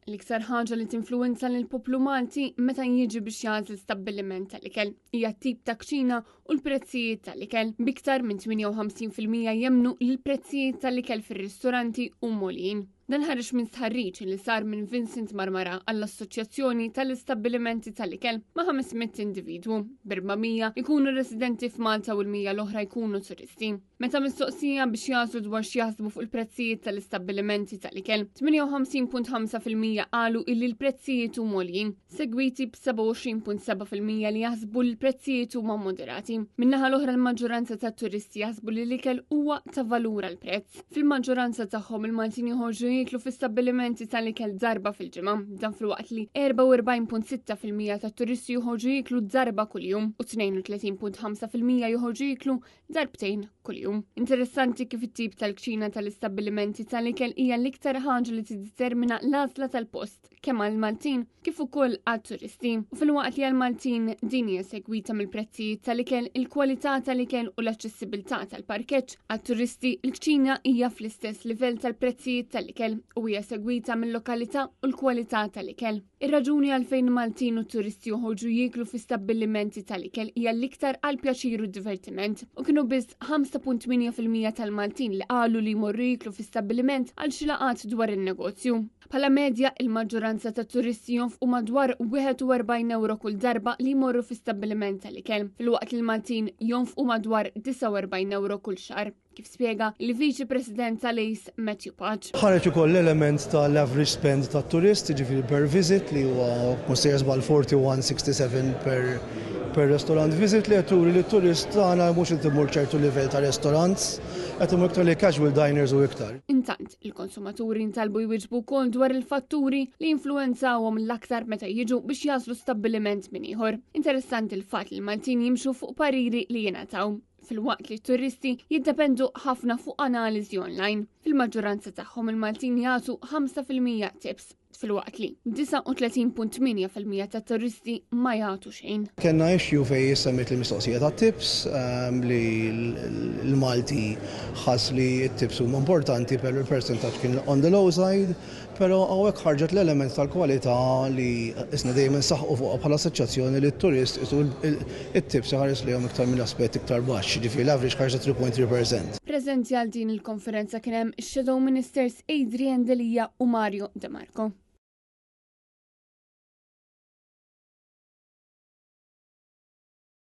L-iktar ħaġa li tinfluwenza lill-poplu Malti meta jiġi biex jagħżel stabbiliment tal-ikel hija t-tip ta' kċina u l-prezzijiet tal-ikel. B'iktar minn 58% jemmnu li l-prezzijiet tal-ikel fir-ristoranti huma għoljin. Dan ħareġ minn stħarriġ li sar minn Vincent Marmara għall-Assoċjazzjoni tal-Istabbilimenti tal-Ikel ma' 500 individwu, b'400 ikunu residenti f'Malta u l-100 l-oħra jkunu turisti. Meta mistoqsija biex jagħżlu dwar x'jaħsbu fuq il-prezzijiet tal-istabbilimenti tal-ikel, 58.5% qalu illi l-prezzijiet huma għoljin, segwiti b'27.7% li jaħsbu li l-prezzijiet huma moderati. Min-naħa l-oħra l-maġġoranza tat-turisti jaħsbu li l-ikel huwa ta' valur għall-prezz. Fil-maġġoranza tagħhom il-Maltin joħorġu jieklu fi stabbilimenti tal-ikel darba fil-ġimgħa, dan filwaqt li 44.6% tat-turisti joħorġu jieklu darba kuljum u 32.5% joħorġu jieklu darbtejn kuljum. Interessanti kif it-tip tal-kċina tal-istabbilimenti tal-ikel hija l-iktar ħaġa li tiddetermina l-għażla tal-post kemm għall-Maltin kif ukoll għat-turisti. U filwaqt li għall-Maltin din hija segwita mill-prezzijiet tal-ikel, il-kwalità tal-ikel u l-aċċessibilità tal-parkeġġ, għat-turisti l-kċina hija fl-istess livell tal-prezzijiet tal-ikel u hija segwita mill-lokalità u l-kwalità tal-ikel. Ir-raġuni għalfejn Maltin u turisti joħorġu jieklu fi stabbilimenti tal-ikel hija l-iktar għal pjaċir u divertiment u kienu biss 5.8% tal-Maltin li qalu li jmorru jieklu fi stabbiliment għal xi laqgħat dwar in-negozju. Bħala medja, il-maġġoranza ta' turisti jonfqu madwar 41 euro kull darba li jmorru fi stabbiliment tal-ikel, filwaqt li l-Maltin jonfqu madwar 49 euro kull xahar. Kif spjega il-Viċi President tal-ACE Matthew Pace. Ħareġ ukoll l-element tal-average spend tat-turist, jiġifieri per visit li huwa mhux sejjer żball 41.67 per per restaurant visit li qed turi li t-turist tagħna mhux qed imur ċertu livell ta' restaurants, qed imur iktar li casual diners u iktar. Intant, il-konsumaturi ntalbu jwieġbu wkoll dwar il-fatturi li jinfluwenzawhom l-aktar meta jiġu biex jagħżlu stabbiliment minn ieħor. Interessanti l-fatt li l-Maltin jimxu fuq pariri li jingħataw. Filwaqt li t-turisti jiddependu ħafna fuq analiżi online. Fil-maġġoranza tagħhom il-Maltin jagħtu 5% tips filwaqt li 39.8% ta' turisti ma jagħtu xejn. Kellna issue fejn semmit il-mistoqsija ta' tips li l-Malti ħass li t-tips huma importanti però l-percentaġġ kien on the low side. Però hawnhekk ħarġet l-element tal-kwalità li isna dejjem insaħħu fuqha bħala assoċjazzjoni li t-turist isu it-tips iħares lejhom iktar minn aspett iktar baxx, jiġifieri l-average ħarġet 3.3%. Preżenti għal din il-konferenza kien hemm ix-Shadow Ministers Adrian Delia u Mario De Marco.